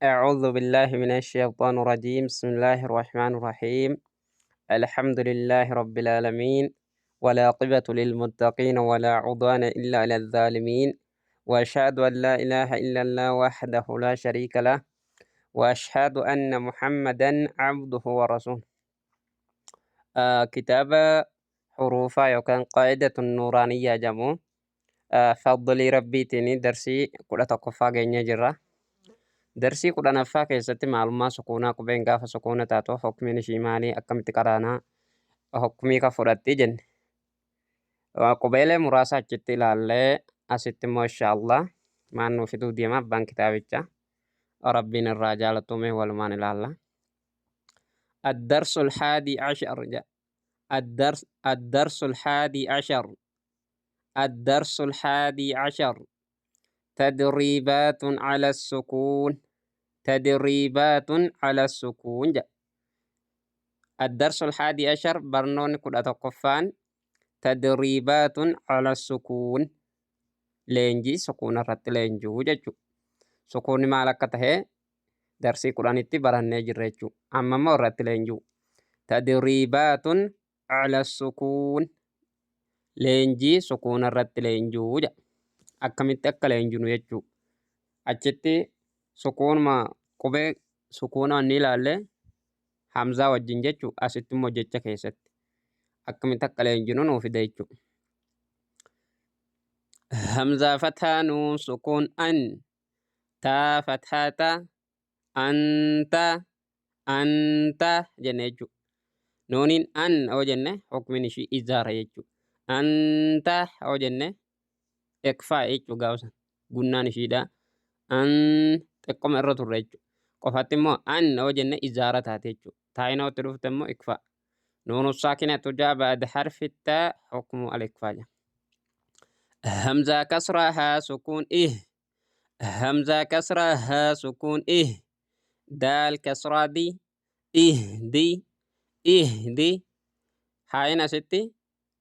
أعوذ بالله من الشيطان الرجيم. بسم الله الرحمن الرحيم. الحمد لله رب العالمين، والعاقبة للمتقين، ولا عدوان إلا على الظالمين، وأشهد أن لا إله إلا الله وحده لا شريك له، وأشهد أن محمدا عبده ورسوله. كتاب حروفا يوكان قاعدة النورانية جمو فضلي ربيتني درسي كل تقفا جرة darsii kudhanaffaa keessatti maalummaa sukuunaa, qubeen gaafa sukuuna taatu hukmiin ishii maalii, akkamitti qaraanaa, hukmii ka fudhatti jenne. Qubeelee muraasa achitti ilaallee, asitti immoo inshaallah maan nuu fiduu deema abbaan kitaabicha, rabbiin irraa jaalatume, walumaan ilaalla. الدرس الحادي عشر. الدرس الدرس الحادي عشر. الدرس الحادي عشر: تدريبات على السكون. تدريبات على السكون جا. الدرس الحادي عشر، barnoonni 11ffaan، تدريبات على السكون، leenjii sukuuna irratti leenjuu jechuudha. Sukuunni maal akka tahe darsii 10tti barannee jirra jechuudha. Amma immoo irratti leenjuu. تدريبات على السكون، leenjii sukuuna irratti leenjuu jedha. Akkamitti akka leenjinu jechuudha. Achitti sukuunuma qubee sukuuna inni ilaalle hamzaa wajjin jechuudha. Asitti immoo jecha keessatti akkamitti akka leenjinu nuu fida jechuudha. Hamzaa fathaa, nuun sukuun أن، taa fathaa ta، أنت، أنت jenne jechuudha. Nuuniin أن oo jenne hukmiin ishii izaara jechuudha. أنت oo jenne iqfaa jechuudha, gaafa gunnaan ishiidha. أن xiqqoma irra turre jechuudha. Qofatti immoo أن oo jenne izaara taate jechuudha. Taa'ina itti dhufte immoo iqfaa. نون الساكنة جاء بعد حرف التاء، حكم الإخفاء. همزة كسرة ها سكون إه، همزة كسرة ها سكون إه، دال كسرة دي، اهدي، اهدي. Haayin asitti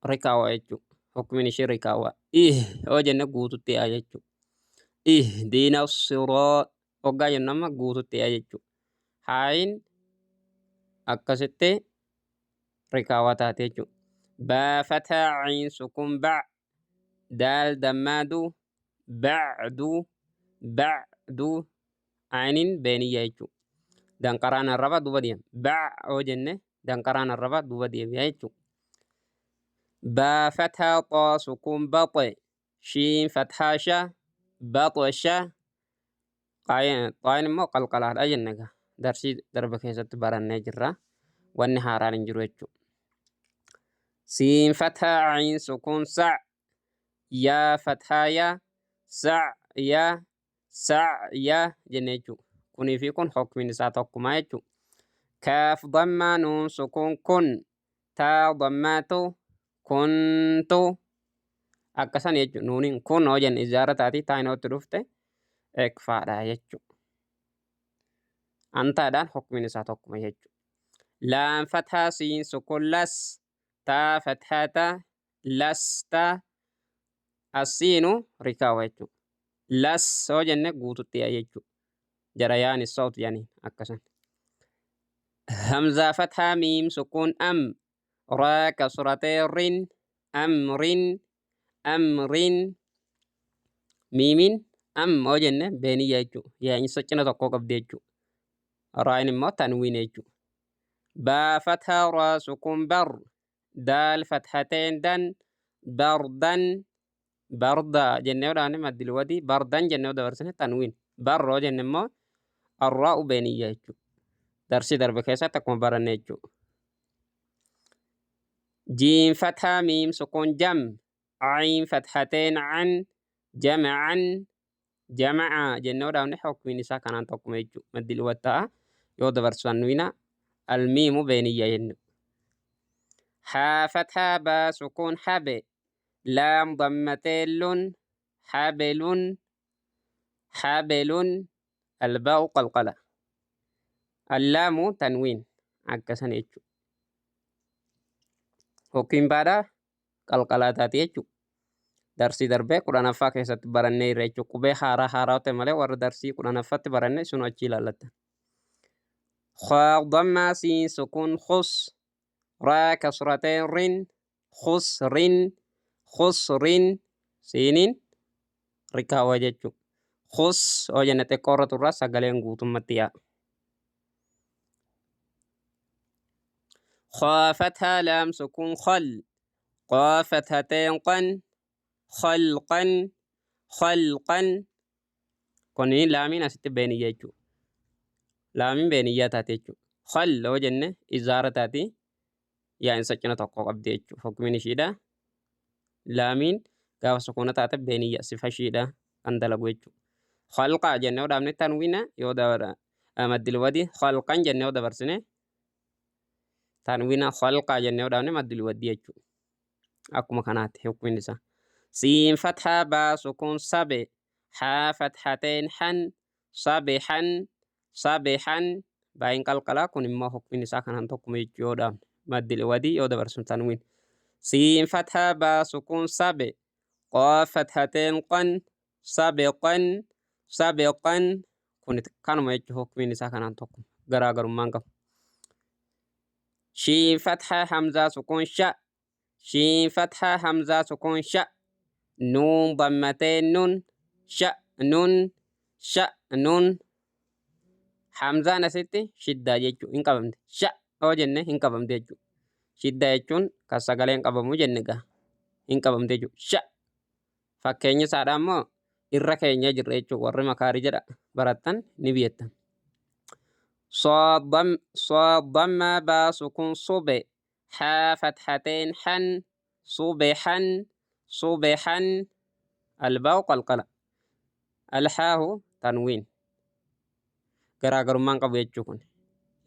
rikaawaa jechuudha. Hukmiin ishee rikaawaa. إه yoo jenne guututti yaa jechuudha. اهدنا الصراط hoggaa jennu amma guututti yaa jechuudha. Haayin akkasitti rikaawaa taate jechuudha. باء فتحة عين سكون بع، دال ضمة دو، بعد، بعد. Ayiniin beeniyyaa jechuudha. Danqaraan arraba duuba deema. باع yoo jenne danqaraan arraba duuba deebi'a jechuudha. باء فتحة طاء سكون بط، شين فتحة ش، بطش. Xaayin immoo qalqalaadha jenne egaa. Darsii darbe keessatti barannee jirra. Wanni haaraan hin jiru jechuudha. سين فتحة عين سكون سع، ياء فتحة يا، سع يا، سعيا jenne jechuudha. Kunii fi kun hukmiin isaa tokkuma jechuudha. كاف ضمة نون سكون كن، تاء ضمة تو، كنت akkasan jechuudha. Nuuniin kun hoo jenne izaara taati, taa'in hootti dhufte iqfaadha jechuudha. Antaadhaan hukmiin isaa tokkuma jechuudha. لام فتحة سين سكون لس، تاء فتحة تا، لست. السين rikaawa jechuudha. لس hoo jenne guututti yaa jechuudha. جريان الصوت jedhaniin akkasan. همزة فتحة ميم سكون أم، راء كسرتين رن، أمر، أمر. Miimiin أم hoo jenne beeniyyaa jechuudha. Yaa'insa cina tokkoo qabdi jechuudha. Raayin immoo tanwiin jechuudha. باء فتحة راء سكون بر، دال فتحتين دن، بردا، بردا jennee yoo dhaane maddil wadii بردا jennee yoo dabarsine tanwiin. بر hoo jenne immoo الراء beeniyyaa jechuudha. Darsii darbe keessatti akkuma baranne jechuudha. جيم فتحة ميم سكون جم، عين فتحتين عن، جمعا، جمع jennee yoo dhaabne hukmiin isaa kanaan tokkuma jechuudha. Maddil wattaa yoo dabarsu tanwiina الميم beeniyyaa jennu. حاء فتحة باء سكون حب، لام ضمتين لن، حبل، حبل. الباء قلقلة، اللام تنوين akkasan jechuudha. Hukmiin baadhaa qalqalaa taate jechuudha. Darsii darbee kudhanaffaa keessatti barannee jirra jechuudha. Qubee haaraa haaraa ta'e malee warra darsii kudhanaffaatti baranne sun achi ilaallatta. Khaa dammaa siin sukuun khus raa kasrateen rin khusrin khusrin siiniin rikaawa jechuudha. Khus yoo jenne xiqqoo irra turra sagaleen guutummatti yaa'a. Khaa fathaa laam sukuun khal qaa fathateen qan khalqan khalqan kuni laamiin asitti beeniyya jechuudha. Laamiin beeniyyaa taate jechuudha. Khal yoo jenne izaara taati yaa'insa cina tokko qabdi jechuudha. Hukmiin ishiidha. Laamiin gaafa sukuuna taate beeniyya sifa ishiidha kan dalagu jechuudha. Khalqaa jennee yoo dhaabne tanwiina yoo dabara maddil wadi khalqan jennee yoo dabarsine tanwiina khalqaa jennee yoo dhaabne maddil wadi jechuudha. Akkuma kanaatti hukmiin isaa. Siin fathaa baa sukuun sabe haa fathateen han sabihan sabihan baayin qalqalaa kun immoo hukmiin isaa kanaan tokkuma jechuu yoo dhaabne maddil wadii yoo dabarsinu tanwiin. Siin fathaa baa sukuun sabe qaa fathateen qan sabiqan sabiqan kun kanuma jechuu hukmiin isaa kanaan tokkuma garaagarummaan qabu. Shiin fathaa hamzaa sukuun sha shiin fathaa hamzaa sukuun sha nuun dammateen nun sha nun sha nun hamzaan asitti shiddaa jechuu hin qabamte sha yoo jenne hin qabamte jechuu shiddaa jechuun kan sagaleen qabamu jenne gaa hin qabamte jechuu sha fakkeenya isaadha immoo irra keenya jirra jechuu warri makaarii jedha barattan ni beektan. صاد ضمة با سكون صب حا فتحتين حن صبحا صبحا الباء قلقلة الحاء تنوين garaagarummaan qabu jechuu kun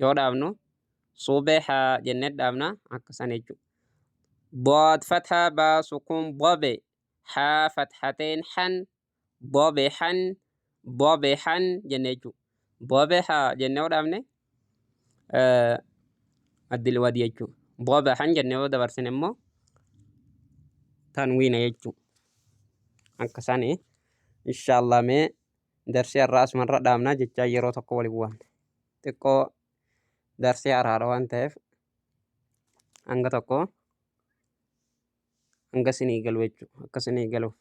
yoo dhaabnu subeha jennee dhaabna akkasan jechuu ضاد فتحة با سكون ضب حا فتحتين حن ضبحا ضبحا jennee jechuu ضبحا jennee yoo dhaabne maddil wadi jechuu ضبحا jennee yoo dabarsine immoo tanwiina jechuu akkasani inshaallah mee darsii har'aa asumarra dhaabnaa jechaa yeroo tokko waliin waamne xiqqoo darsii haraadha waan ta'eef hanga tokko hanga isinii galu jechuudha akka isinii galuuf.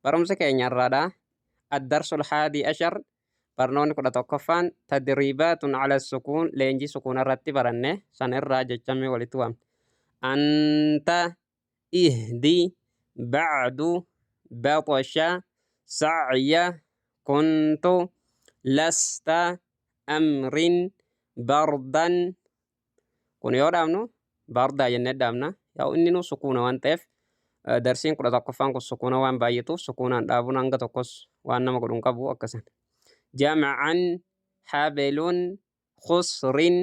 Barumsa keenya har'aadha. Addarsul haadii ashar barnoonni 11ffaan tadriibaatun ala sukuun leenjii sukuuna irratti baranne san irraa jechamee walitti waamne. Anta ihdi ba'du baxasha sa'ya kuntu lasta amrin bardan kun yoo dhaabnu bardaa jennee dhaabna yaa inni nu sukuuna waan ta'eef darsiin 11ffaan kun sukuuna waan baay'atuuf sukuunaan dhaabuun hanga tokkos waan nama godhu hin qabu akkasan. Jama'an habilun khusrin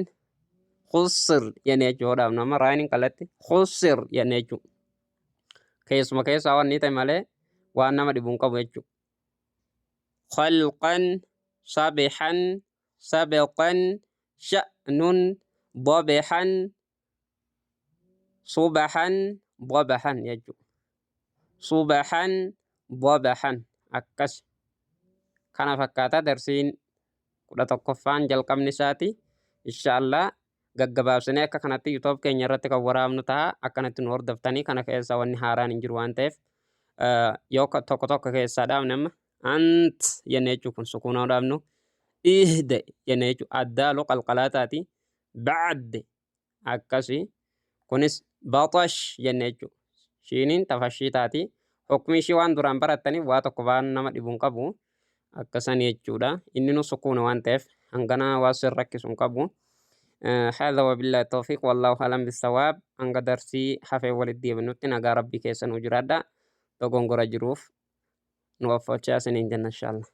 khusr jennee jechuu yoo dhaabnu amma raayiniin kallattii khusr jennee jechuu. Keessuma keessaa waan ni ta'e malee waan nama dhibu hin qabu jechuudha. Khalqan sabihan sabqan sha'nun dabihan subahan dabahan jechuudha. Subahan dabahan akkas kana fakkaata darsiin 11ffaan jalqabni isaati. Inshaallah gaggabaabsinee akka kanatti YouTube keenya irratti kan waraabnu ta'a. Akkanatti nu hordoftanii kana keessa wanni haaraan hin jiru waan ta'eef yoo tokko tokko keessaa dhaabne amma ant jennee jechuun kun sukuunaa dhaabnu ihde jennee jechuun addaalu qalqalaa taati ba'd akkasi kunis baxash jennee jechuudha. Shiiniin tafashii taati. Hukmi ishii waan duraan barattaniif waa tokko waan nama dhibu hin qabu. Akkasanii jechuudha. Inni nu sukuuna waan ta'eef hangana waan sin rakkisu hin qabu. هذا وبالله التوفيق والله أعلم بالصواب hanga darsii hafee walitti deebinutti nagaa rabbii keessa nu jiraadha. Dogongora jiruuf nu waffachaa isiniin jenna inshaallah.